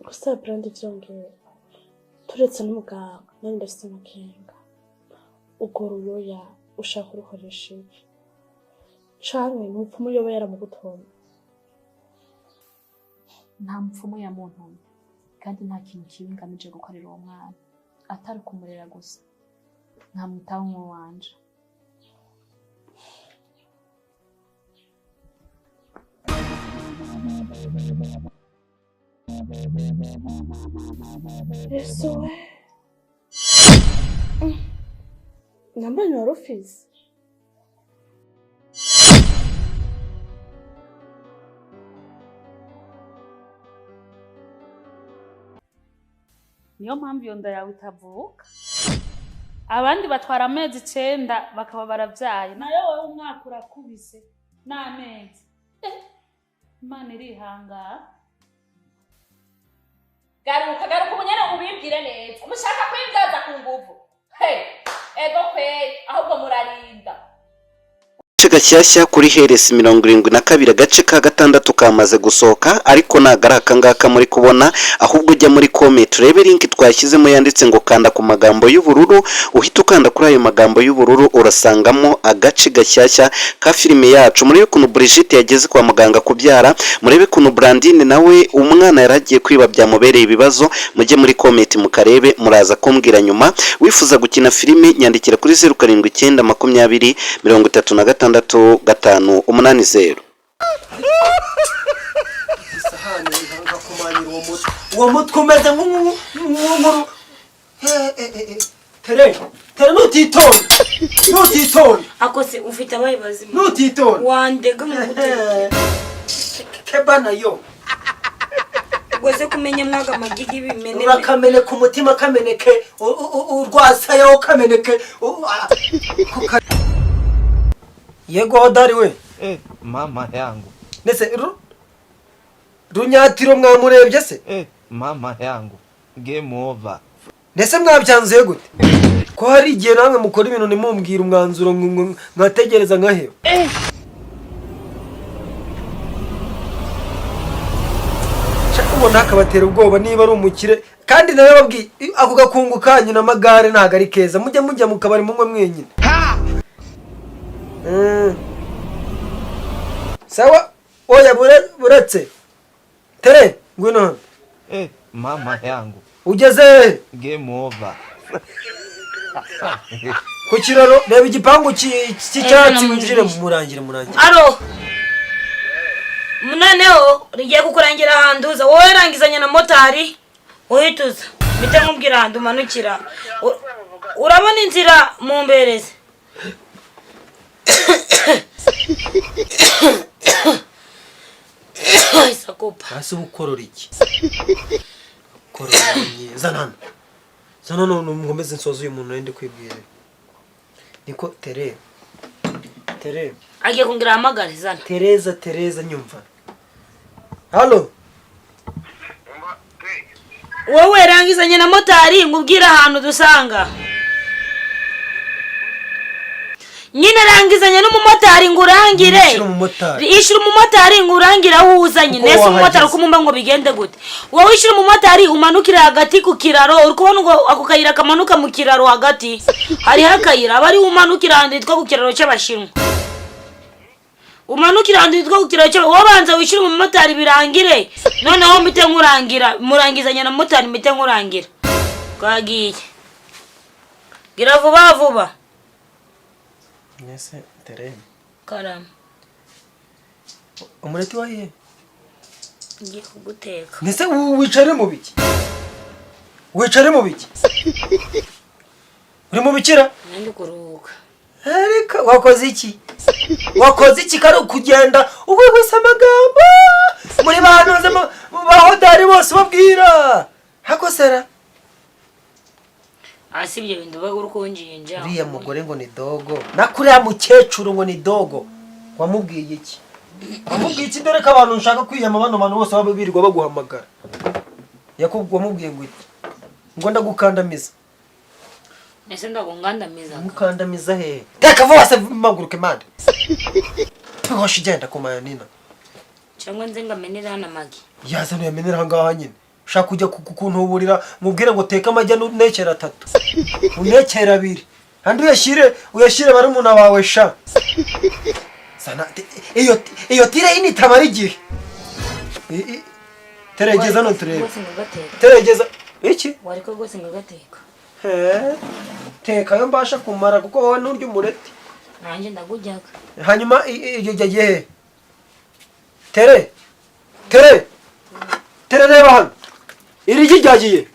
Gusa Brandi, vyongeye turetse n'umuganga, nari ndafise amakenga. Urwo ruyoya ushaka kurukoresha iki? Canke umupfumu yoba yaramugutomye? Nta mupfumu yamuntumye, kandi nta kintu kibi ngamije gukorera uwo mwana, atari kumurera gusa, nkamwitaho nk'uwanje. Yesu we! Nambanye wari ufise? Niyo mpamvu iyo nda yawe itavuka. Abandi batwara amezi 9 bakaba baravyaye, nayo wewe umwaka urakubise n'amezi. Imana irihangana. Garuka, garuka ubunyene ubibwire neza. Mushaka kwibyaza ku nguvu. Hey, ego kweri, ahubwo murarinda. Agace gashyashya kuri Heresi 72, agace ka 6 kamaze gusohoka, ariko ntago ari aka ngaka muri kubona, ahubwo ujya muri comment urebe link twashyizemo yanditse ngo kanda ku magambo y'ubururu, uhita ukanda kuri ayo magambo y'ubururu urasangamo agace gashyashya ka filime yacu. Murebe ukuntu Brigitte yageze kwa muganga kubyara, murebe ukuntu Brandine nawe umwana yari agiye kwiba byamubereye ibibazo. Mujye muri comment mukarebe, muraza kumbwira nyuma. Wifuza gukina filime, nyandikira kuri 079 20 36 580. Isahani nkakumanyira uwo mutwe, uwo mutwe umeze nk'unkuru. Tere, tere, nutitonda, nutitonda. Akose ufite abaye bazima? Nutitonda. Wandega mu guteka. Keba nayo. Ugoze kumenya mwaga amagi y'ibimene. Urakameneka umutima, kameneke urwasayaho, kameneke. Yego hodari we. Mama yangu. Nese runyatiro mwamurebye se? Mama yangu. Game over. Nese mwabyanzuye gute? Ko hari igihe namwe mukora ibintu ntimumbwire umwanzuro, nkategereza nkaheba. Ubona akabatera ubwoba niba ari umukire, kandi nawe babwiye ako gakungu kanyu n'amagare ntago ari keza, mujye mujya mu kabari munywe mwenyine. Sawa, oya buretse. Tere, ngwino hano. Mama yangu. Ugeze hehe? Game over. Ku kiraro, reba igipangu cy'icyatsi winjire murangire, murangire. Alo. Noneho rigiye kukurangira ahantu uza. Wowe rangizanya na motari uhituza. Mpite nkubwira ahantu umanukira. Urabona inzira mumbereze. Isakupa. Hasi ukorora iki? Korora zana hano. Zana hano nkomeze nsoze uyu muntu nende kwibwira. Niko Tere. Tere. Agiye kungira ahamagare zana. Tereza, Tereza nyumva. Halo. Wowe rangizanye na motari ngubwira ahantu dusanga. Nyine rangizanye n'umumotari ngurangire. Ishyura umumotari. Ishyura umumotari ngurangire aho uzanye. Uko Nese umumotari wahageze. ukumumba ngo bigende gute? Wowe ishyura umumotari umanukire hagati ku kiraro, uri kubona ngo ako kayira kamanuka mu kiraro hagati. Hariho akayira, aba ari umanukira ahantu hitwa ku kiraro cy'Abashinwa. Umanukira ahantu hitwa ku kiraro cy'Abashinwa. Wowe banza wishyure umumotari birangire. Noneho mpite nkurangira, murangizanye na motari mpite nkurangira. Twagiye. Gira vuba vuba. Nese Tere. Karama. Umureti wahiye? Ngiye kuguteka. Nese wicare mu biki? Wicare mu biki? Uri mu bikira? Nandi kuruhuka. Ariko wakoze iki? Wakoze iki kari kugenda uwihwisa amagambo muri bantu ba hodari bose ubabwira? Hakosera. Asi ibyo bintu uba uri kunjinja. Uriya mugore ngo ni dogo. Nakuriya mukecuru ngo ni dogo. Wamubwiye iki? Wamubwiye iki? Dore ko abantu nshaka kwiyama bano bantu bose baba birirwa baguhamagara. Wamubwiye ngo iki? Ngo ndagukandamiza. Ese ndagukandamiza. Mukandamiza he? Teka vuba se maguruke mande. Tuhoshi genda kumaya nina. Cyangwa nze ngamenera hano amagi. Yaza ntuyamenera aha ngaha nyine. Ushaka kujya kuntuburira, mubwire ngo teka amajya unekera atatu, unekera abiri, andi uyashyire barumuna bawe sha. Sana iyo tire ini itamara igihe. Teregeza no turebe. Rwose ngagateka. Teregeza iki? Wariko rwose ngagateka. He, teka ayo mbasha kumara, kuko wowe nturya umureti. Nanjye ndagujyaga. Hanyuma iryo ryagiye he? Tere, tere, tere, reba hano, iri gi ryagiye.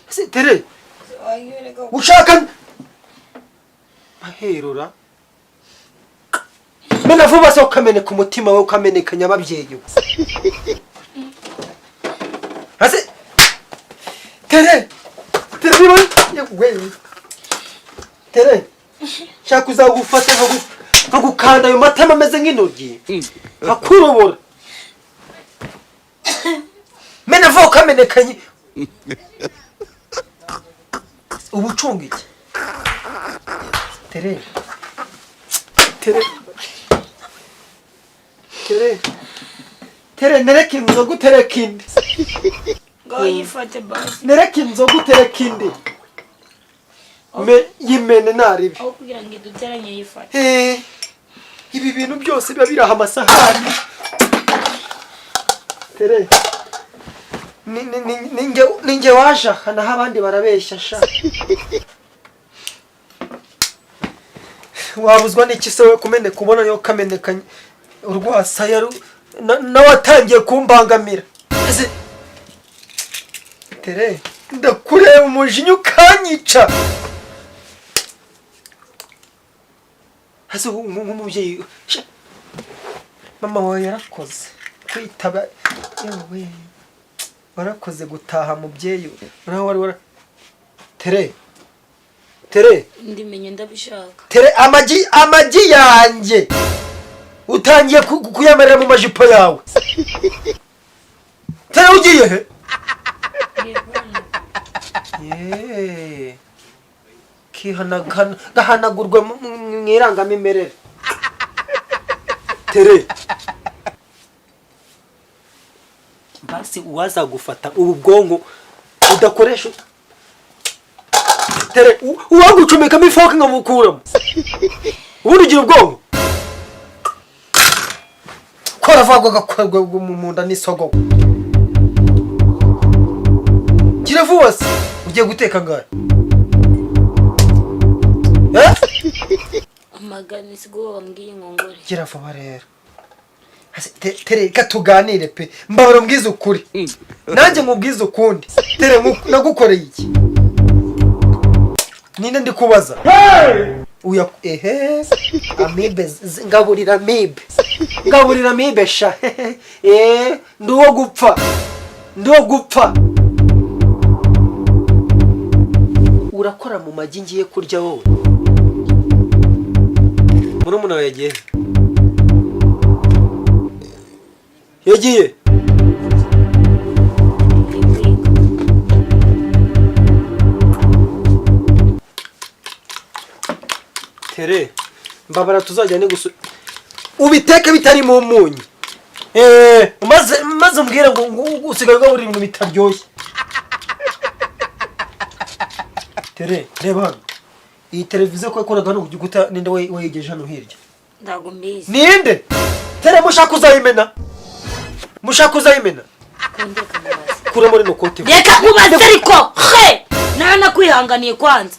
Se, tere, ushaka aherura mena vuba se, ukameneka umutima we, ukameneka nyababyeyi we. Ase tere, tere, niba we tere, nshaka uzagufata nkagukanda ayo matama ameze nk'intoryi, nkakurobora. Mena vuba ukamenekanye. Ubu ucunga iki? Tere, tere, tere, tere, nereke inzoga utereka indi. Ngo yifate basi. Nereke inzoga utereka indi. Yimene naribi. Aho kugira ngo iduteranye, yifate. Eh, ibi bintu byose biba biri aha, amasahani. Tere, ninjye waje aha, naho abandi barabeshya sha. Wabuzwa n'iki se we kumeneka, ubona yo kameneka urwasaya nawe atangiye kumbangamira. Ese tere, ndakureba umujinya ukanyica. Ese nk'umubyeyi sha, mama wawe yarakoze kwitaba. Yewe, warakoze gutaha mubyeyi we. Nawe wari wara tere, tere. Ndimenye ndabishaka. Tere, amagi yanjye utangiye kuyamerera mu majipo yawe. Tere, ugiye he? Yeee. Kihanagana gahanagurwe mu irangamimerere. Tere, basi uwazagufata ubu bwonko udakoresha. Tere, uwagucomekamo ifoke nkamukuramo. Ubundi ugira ubwonko koravagwa gakorwa mu nda n'isogo. Gira vuba se, ugiye guteka ngahe? Eh? Amagana isigo wambwiye nkongore. Gira vuba rero. Tere, reka tuganire pe. Mbabara umbwize ukuri, nanjye nkubwize ukundi. Tere, nagukoreye iki? Ninde ndi kubaza uya? Ehe, amibe ngaburira amibe, ngaburira amibe sha. Eh, ndi uwo gupfa, ndi uwo gupfa. Urakora mu magi ngiye kurya wowe. Murumuna wawe yagiye he? Yagiye. Ndi kwiga. Tere, mbabara tuzajyane gusa ubiteke bitari mu munyu. Eh, maze umbwire ngo usigaye ugaburira ibintu bitaryoshye. Tere, reba hano, iyi televiziyo ko yakoraga hano ku gikuta, ninde wayigeje hano hirya? Ntabwo mbizi. Ninde? Tere, mushaka uzayimena, mushaka uzayimena. Kundeka mubaze. Kuramo rino kote. Reka nkubaze ariko he, ntanakwihanganiye. Kwanza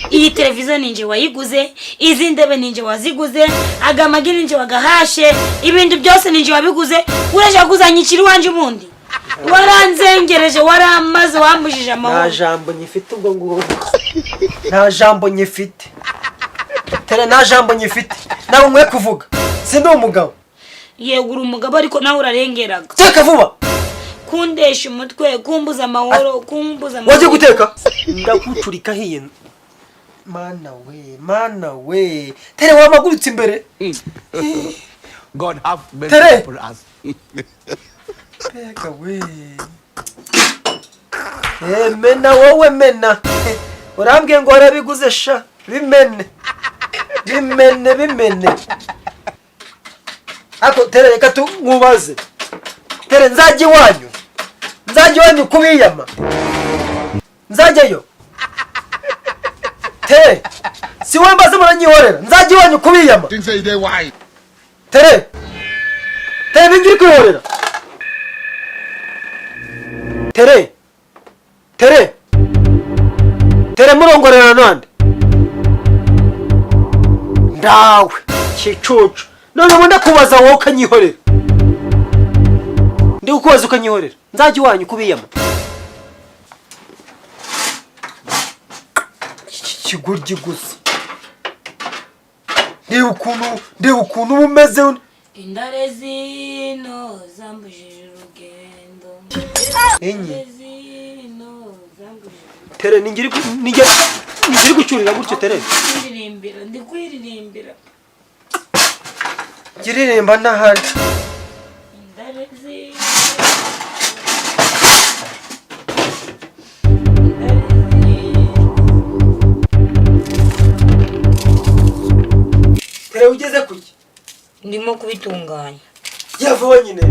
iyi televiziyo ninjye wayiguze, izi ndebe ninjye waziguze, aga magi ninjye wagahashe, ibintu byose ninjye wabiguze. Urashaka kuzanyicira iwanjye? Ubundi waranzengereje, waramaze, wambujije Nta amahoro. jambo nyifite ubwo ngubwo, nta jambo nyifite. Tere, nta jambo nyifite, nawe nkwiye kuvuga, sindi umugabo? Yego, uri umugabo, ariko nawe urarengeraga. Teka vuba. Kundesha umutwe, kumbuza amahoro, kumbuza amahoro. Wajya guteka ndagucurika hiye. Mana we, mana we, tere, wamagurutse imbere. God have mercy Tere! upon us. Mbega we. Eh, mena wowe, mena. Urambwiye ngo warabiguze sha, bimene, bimene, bimene. Ariko Tere, reka nkubaze Tere, nzajya iwanyu, nzajya iwanyu kubiyama, nzajyayo Tere? Si wowe mbaze, muranyihorera. Nzajya iwanyu kubiyama? Tere, Tere, ninjye uri kwihorera? Tere, Tere, Tere, murongorera nande? Ndawe kicucu. None ubu ndakubaza wowe ukanyihorera, ndi kukubaza ukanyihorera. Nzajya iwanyu kubiyama? Iki kigoryi gusa, ndeba ukuntu, ndeba ukuntu uba umeze. Indare zino zambujije urugendo. Enye. Indare zino zambujije. Tere, ninjye uri gucyurira gutyo, Tere? Kwiririmbira, ndi kwiririmbira. Ngiririmba ntahari. Indare zino, indare zino. Tere, ugeze kuki? Ndimo kubitunganya. Yavuba nyine.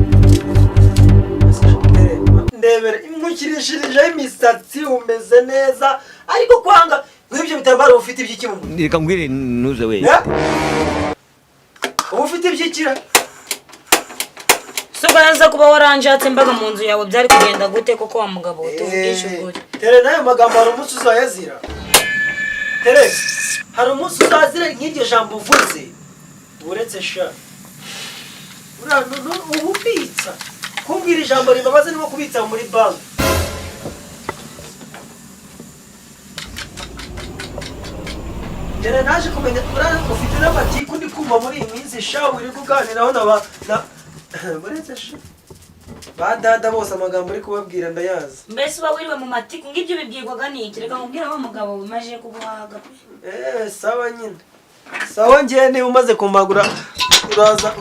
Tere, ndebere nkurikirishirijeho imisatsi, umeze neza, ariko kwanga nk'ibyo bitambaro ufite iby'iki mu mutwe? Reka ngwire nuze we. Eh? Uba ufite iby'ikira? Si ubwo naza kuba waranjatse mbaga mu nzu yawe, byari kugenda gute koko wa mugabo we? Tuvugishe ukuri. Tere, n'ayo magambo hari umunsi uzayazira. Tere, hari umunsi uzazira nk'iryo jambo uvuze. Uretse sha, uriya uba ubitsa, kumbwira ijambo rimbabaza ni nko kubitsa muri banki. Tere, naje kumenya uriya ufite n'amatiku, ndi kumva muri iyi minsi sha wirirwa uganiraho na ba na, uretse sha, ba dada bose, amagambo uri kubabwira ndayazi. Mbese uba wiriwe mu matiku ngibyo bibwirwaga n'iki? Reka nkubwire wa mugabo, umaze kuguhaga pe. Eh, sawa nyine, sawa. Ngewe niba umaze kumagura,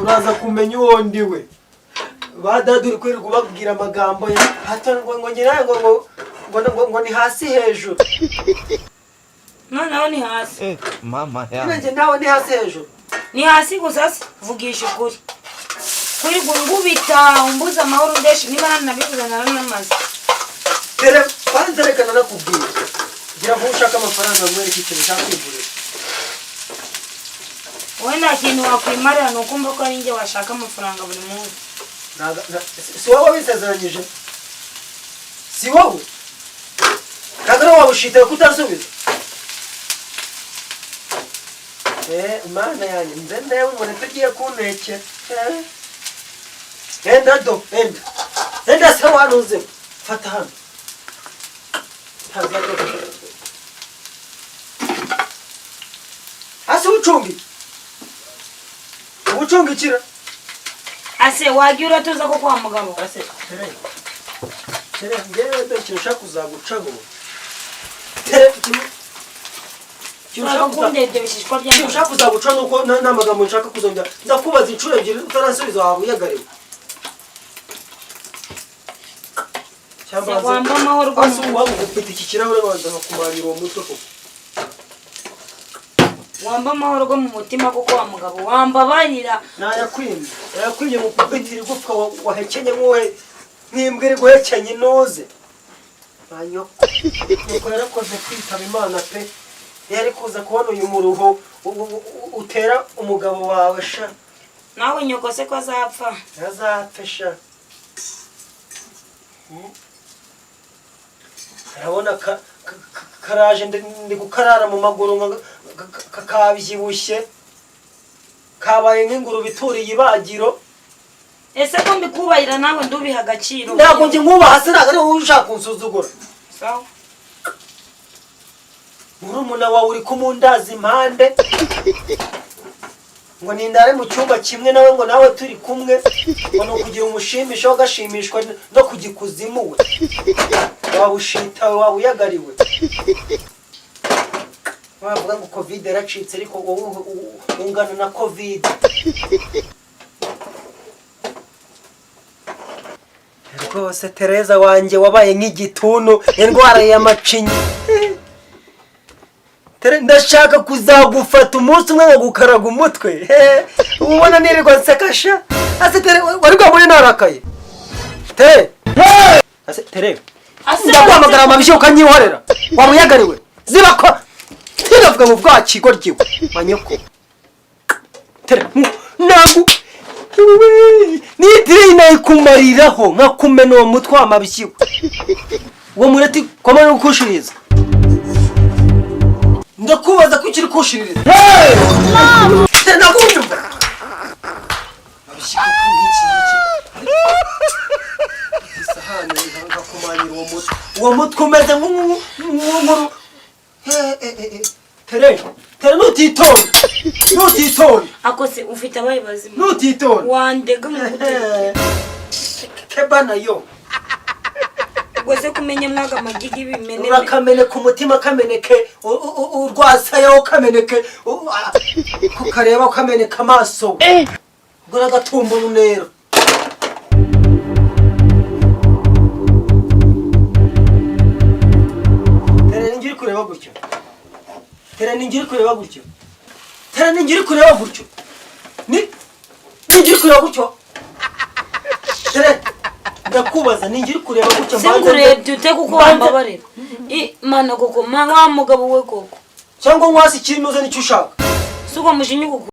uraza kumenya uwo ndi we. Ba dada uri kwirirwa ubabwira amagambo ya hato ngo njye nawe ngo ni hasi hejuru. Noneho ni hasi. Eh, mama Nyine yangu. njye nawe ni hasi hejuru. Ni hasi gusa se? Vugisha ukuri, kwirirwa ngubita umbuza amahoro ndeshe, niba nanabivuze naranamaze. Tere, kwanza reka nanakubwira, gira vuba ushaka amafaranga nkwereke ikintu ushaka kwigurira. Wowe nta kintu wakwimarira, ni ukumva ko ari njye washaka amafaranga buri munsi. Si wowe wabisezeranyije? Si wowe? Ntabwo ari wowe wabushitaye kutansubiza? Eh, mana yanjye, nze ndebe umuntu ugiye kuntekera. Eh. Enda do, enda enda se wanuze, fata hano. Ntaza do hasi, ubucungi ubucungikira. Ase wagiye uratuza ko kwa mugabo. Ase Tere, Tere, ngewe ndo ikintu ushaka kuzagucaho, Tere, ikintu ushaka Ushaka kundebya ibishishwa ikintu by'amazi. ushaka kuzaguca nuko nta magambo nshaka kuzongera. Ndakubaza inshuro ebyiri utaransubiza, waba uyagariwe. Se wamba amahoro rwo Hasi waba ufite iki kirahure, banza nkakumarira uwo mutwe koko. Wamba amahoro rwo mu mutima koko wa mugabo, wambabarira. Nayakwimye, nayakwimye mu kubitira igufwa wahekenye nk'uwe nk'imbwa iri guhekenya inoze. Nyoko nuko yarakoze kwitaba Imana pe, yari kuza kubona uyu muruho utera umugabo wawe sha. Nawe nyoko se ko azapfa? Ntazapfe sha. Arabona karaje, ndi gukarara mu maguru kabyibushye, kabaye nk'ingurube ituriye ibagiro. Ese ko mbikubahira nawe ndubiha agaciro? Ntabwo njye nkubaha se, ntabwo ari wowe ushaka kunsuzugura. Sawa. Murumuna wawe uri kumundaza impande ngo nindare mu cyumba kimwe nawe, ngo nawe turi kumwe, ngo ni ukugira umushimisha, ugashimishwa no kujya ikuzimu. We waba ushitawe, waba uyagariwe, wavuga ngo COVID yaracitse, ariko wowe ungana na COVID rwose. Tereza wanjye, wabaye nk'igituntu, indwara y'amacinya. Tere, ndashaka kuzagufata umunsi umwe nkagukaraga umutwe. Ubona nirirwa nseka sha. Ase Tere, wari bwabone narakaye? Tere, ase Tere, ndaguhamagara amabishyo ukanyihorera, wamuyagariwe ziba ko tinavuga ngo bwa kigo ryiwe manyoko. Tere, nangu nitire nayikumariraho nkakumena uwo mutwe w'amabishyiwe, uwo mureti kwamara gukushiriza. Ndakubaza ko ukiri kushiririza. Tere, ndakunyumva. Mabishyiwe nk'iki ngiki isahani nkakumanyira uwo mutwe, uwo mutwe umeze nk'inkuru. Tere, Tere, nutitonda, nutitonda. Ako se ufite abaye bazima? Nutitonda. Wandega mu guteka. Keba nayo. Ubwo se kumenya mwaga amagi y'ibimene? Urakameneka umutima, kameneke urwasayaho, kameneke kukareba, kameneka amaso, ubwo n'agatumba unera. Tere, ninjye uri kureba gutyo. Tere, ninjye uri kureba gutyo. Tere, ninjye uri kureba gutyo. Ni ninjye uri kureba gutyo. Tere, ndakubaza, ninjye uri kureba gutyo? Se Mbanze ngurebye ute kuko wambabarira? Mana koko, ma wa mugabo we koko. Cyangwa nkwasi ikintu uze nicyo ushaka. Si uwo mujinya uguku